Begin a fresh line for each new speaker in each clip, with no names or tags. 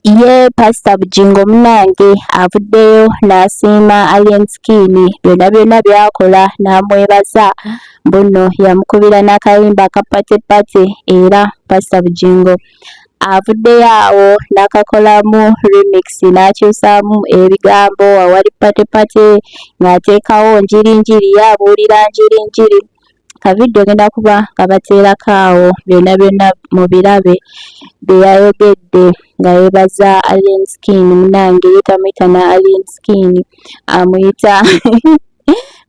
Ye Pasita Bugingo munnange avuddeyo n'asiima Alien Skin byonna byonna by'akola n'amwebaza mbu nno yamukubira n'akayimba aka Party Party era Pasita Bugingo avuddeyo awo n'akakolamu remix n'akyusaamu ebigambo awali Party Party ng'ateekawo njiri njiri ye abuulira njiri njiri. Ka vidiyo ngenda kuba nkabateerako awo byonna byonna mubirabe bye yayogedde nga yeebaza Alien Skin munnange ye tamuyita na Alien Skin amuyita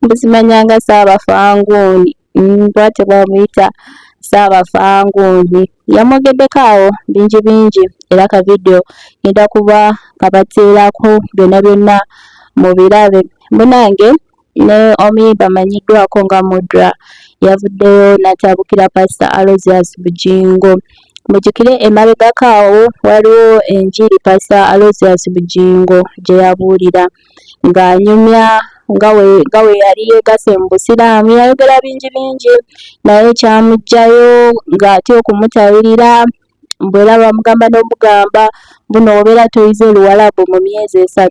mbu simanyanga Ssaabafanguuni bw'atyo bw'amuyita Ssaabafanguuni. Yamwogeddeko awo bingi bingi era ka vidiyo ngenda kuba nkabateerako byonna byonna mubirabe. Munnange ne omuyimbi amanyiddwako nga Mudra yavuddeyo n'atabukira Pasita Aloysius Bugingo. Mujjukire emabegako awo waliwo enjiri Pasita Aloysius Bugingo gye yabuulira ng'anyumya nga we nga we yali yeegasse mu Busiraamu yayogera bingi bingi naye kyamuggyayo ng'atya okumutayirira mbu era bamugamba n'omugamba mbu no obeera toyize Luwalabu mu myezi 3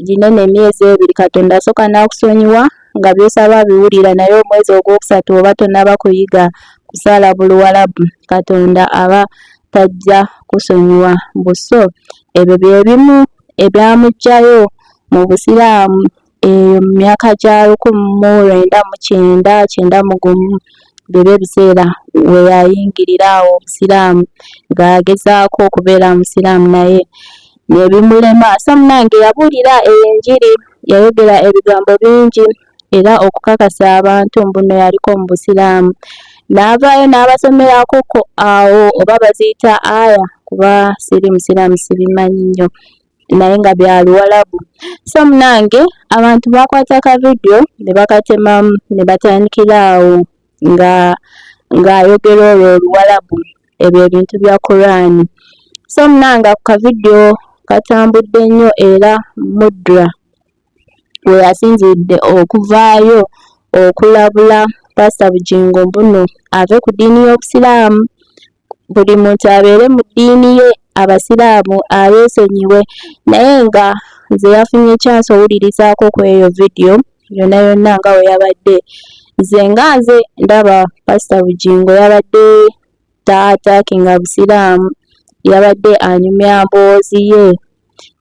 ginene emyezi 2 Katonda asooka n'akusonyiwa nga by'osaba abiwulira naye omwezi ogwokusatu oba tonnaba kuyiga kusaala Buluwalabu Katonda aba tajja kusonyiwa mbu so ebyo bye bimu ebyamuggyayo mu Busiraamu eyo mu myaka gya 1991 byebyo ebiseera we yayingirira awo Obusiraamu ng'agezaako okubeera Omusiraamu naye ne bimulema. So munnange yabuulira eyo enjiri, yayogera ebigambo bingi era okukakasa abantu mbu nno yaliko mu Busiraamu. N'avaayo n'abasomerako ko awo oba baziyita aya kuba siri Musiraamu sibimanyi nnyo naye nga bya Luwalabu. So munnange abantu baakwata ka vidiyo ne bakatemamu ne batandikira awo nga ng'ayogera olwo Oluwalabu ebyo ebintu bya Quran. So munnange ako ka vidiyo katambudde nnyo era Mudra we yasinziridde okuvaayo okulabula Pasita Bugingo mbu nno ave ku ddiini y'Obusiraamu buli muntu abeere mu ddiini ye Abasiraamu abeesonyiwe naye nga nze yafunye chance owulirizaako ku eyo vidiyo yonna yonna nga we yabadde nze nga nze ndaba Pasita Bugingo yabadde ta-attackinga Busiraamu yabadde anyumya mboozi ye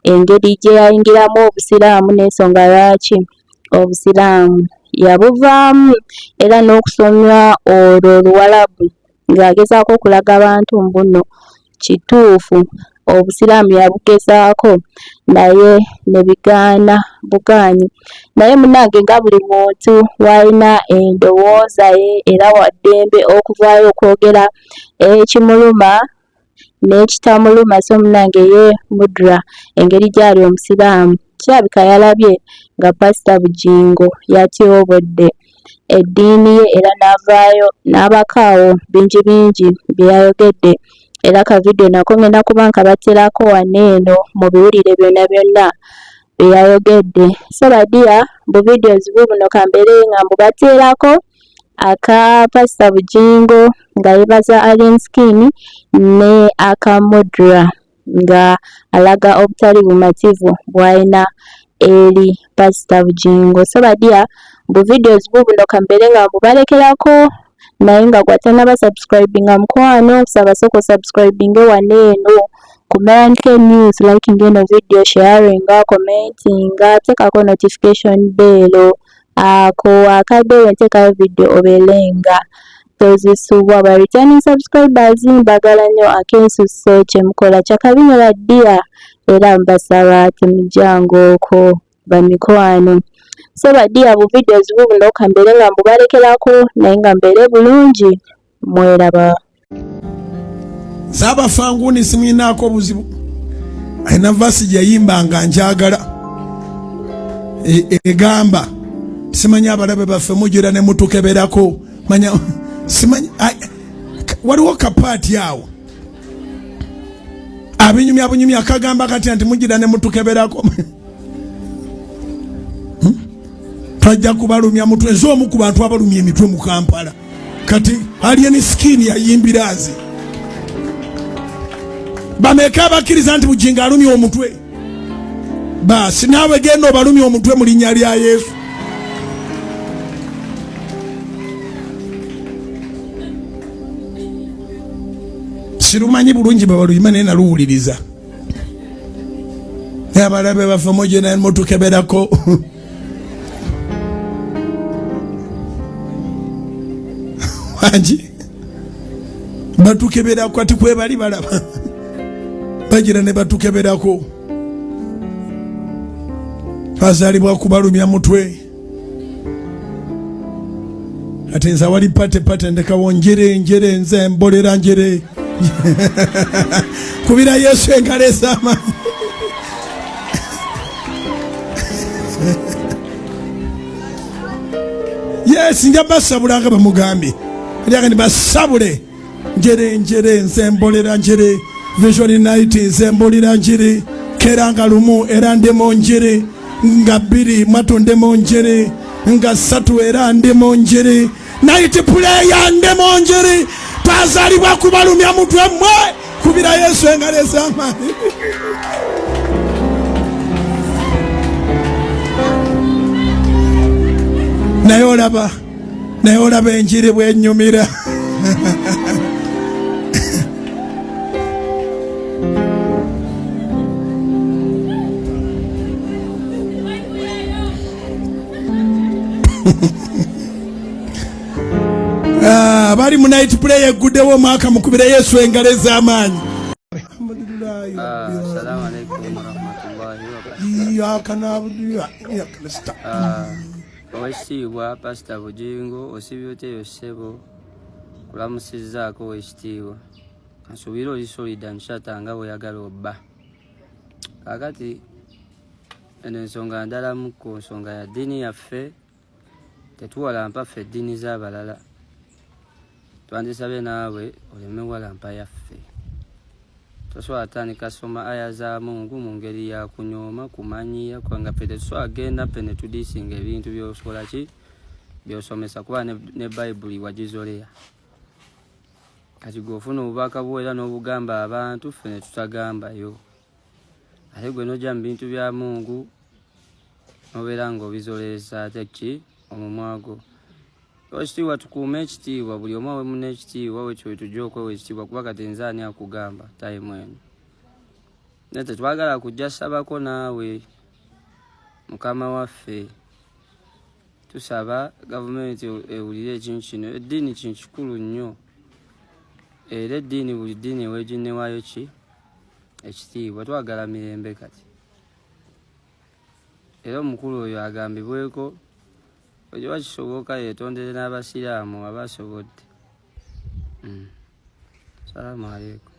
engeri gye yayingiramu Obusiraamu n'ensonga lwaki Obusiraamu yabuvaamu era n'okusoma olwo Oluwalabu ng'agezaako okulaga abantu mbu nno kituufu Obusiraamu yabugezaako naye ne bigaana bugaanyi. Naye munnange nga buli muntu w'alina endowooza ye era wa ddembe okuvaayo okwogera ekimuluma n'ekitamuluma so munnange ye Mudra engeri gy'ali Omusiraamu kirabika yalabye nga Pasita Bugingo yatyobodde eddiini ye era n'avaayo n'abako awo bingi bingi bye yayogedde era ka vidiyo nako ngenda kuba nkabateerako wano eno mubiwulire byonna byonna bye yayogedde. So ba dear bu videos buubuno kambeere nga mbubateerako aka Pasita Bugingo nga yeebaza Alien Skin ne aka Mudra nga alaga obutali bumativu bw'alina eri Pasita Bugingo. So ba dear bu videos buubuno kambeere nga mbubalekerako naye nga gwe atannaba subscribinga mukwano nkusaba sooka osubscribinge wano eno ku Meran K News, likinga eno video, sharinga, commentinga, teekako notification bell ako akadde we nteekayo video obeere nga tozisubwa. Ba returning subscribers mbagala nnyo ak'ensusso kye mukola kyakabi nnyo ba dear era mbasaba temujjanga okwo bamikwano. So ba dear bu videos buubuno kambeere nga mbubalekerako naye nga mbeere bulungi mweraba.
Saabafanguuni simwinaako obuzibu alina vasi gyeyayimba nga njagala egamba simanyi abalabe baffe mujira ne mutukeberako manya simanyi waliwo kapaati awo abinyumya bunyumya akagamba katya nti mujira ne mutukeberako Twajja kubalumya mutwe nze omu ku bantu abalumya emitwe mu Kampala kati Alien Skin yayimbira nze. Bameka abakkiriza nti Bugingo alumya omutwe? Baasi naawe genda obalumya omutwe mu linnya lya Yesu. Sirumanyi bulungi bwe baluyima, naye naluwuliriza. Abalabe baffe mugenda mutukeberako. Wangi batukeberako ati kwebali balaba bagira ne batukeberako. Twazaalibwa kubalumya mutwe. Ate nze awali pate pate ndekawo njere njere, nze mbolera njere. Kubira Yesu engalo ez'amaanyi. Yes, nja basabula nga bamugambye alyaga ni basabule. Njere njere, nze mbolera njere. Vision night, nze mbolera njere. Kera nga lumu era ndimo njere, nga bbiri mwatu ndimo njere, nga ssatu era ndimo njere. Night prayer ndimo njere. Twazaalibwa kubalumya mutwe mmwe. Kubira Yesu engalo ez'amaanyi. Naye olaba, naye olaba enjiri bwenyumira. Ah, abali mu night prayer eguddewo omwaka, mukubire Yesu engalo ez'amaanyi.
Ah, Assalamu alaikum warahmatullahi wabarakatuh.
Iyyaka na'budu wa iyyaka nasta'in.
Ah, Owekitiibwa Pasita Bugingo, osibye otya eyo ssebo? Kulamusizzaako owekitiibwa. Nsuubira oli solid and shatta nga bw'oyagala obba. Kaakati eno ensonga ndalamu ku nsonga ya ddiini yaffe, tetuwalampa ffe eddiini z'abalala. Twandisabye naawe oleme walampa yaffe. Tosobola tandika soma aya za Mungu mu ngeri ya kunyooma kumanyiira, kubanga ffe tetusobola genda ffe ne tudiisinga ebintu by'osobola ki by'osomesa, kuba ne Bayibuli wagizoleya. Kati gwe ofuna obubaka bwo era n'obugamba abantu, ffe ne tutagambayo. Ate gwe n'ojja mu bintu bya Mungu n'obeera ng'obizoleresa ate ki omumwa gwo. Ekitiibwa tukuume ekitiibwa, buli omu awe munne ekitiibwa, wekyo wetujja okwewa ekitiibwa, kuba kati nze ani akugamba tayimu eno. Naye tetwagala kujja sabako naawe mukama waffe. Tusaba gavumenti ewulire ekintu kino. Eddiini kintu kikulu nnyo, era eddiini buli ddiini ewa ginne waayo ki ekitiibwa. Twagala mirembe kati, era omukulu oyo agambibweko okiba kisoboka yeetondere n'abasiraamu abasobodde. Salaamu aleikum.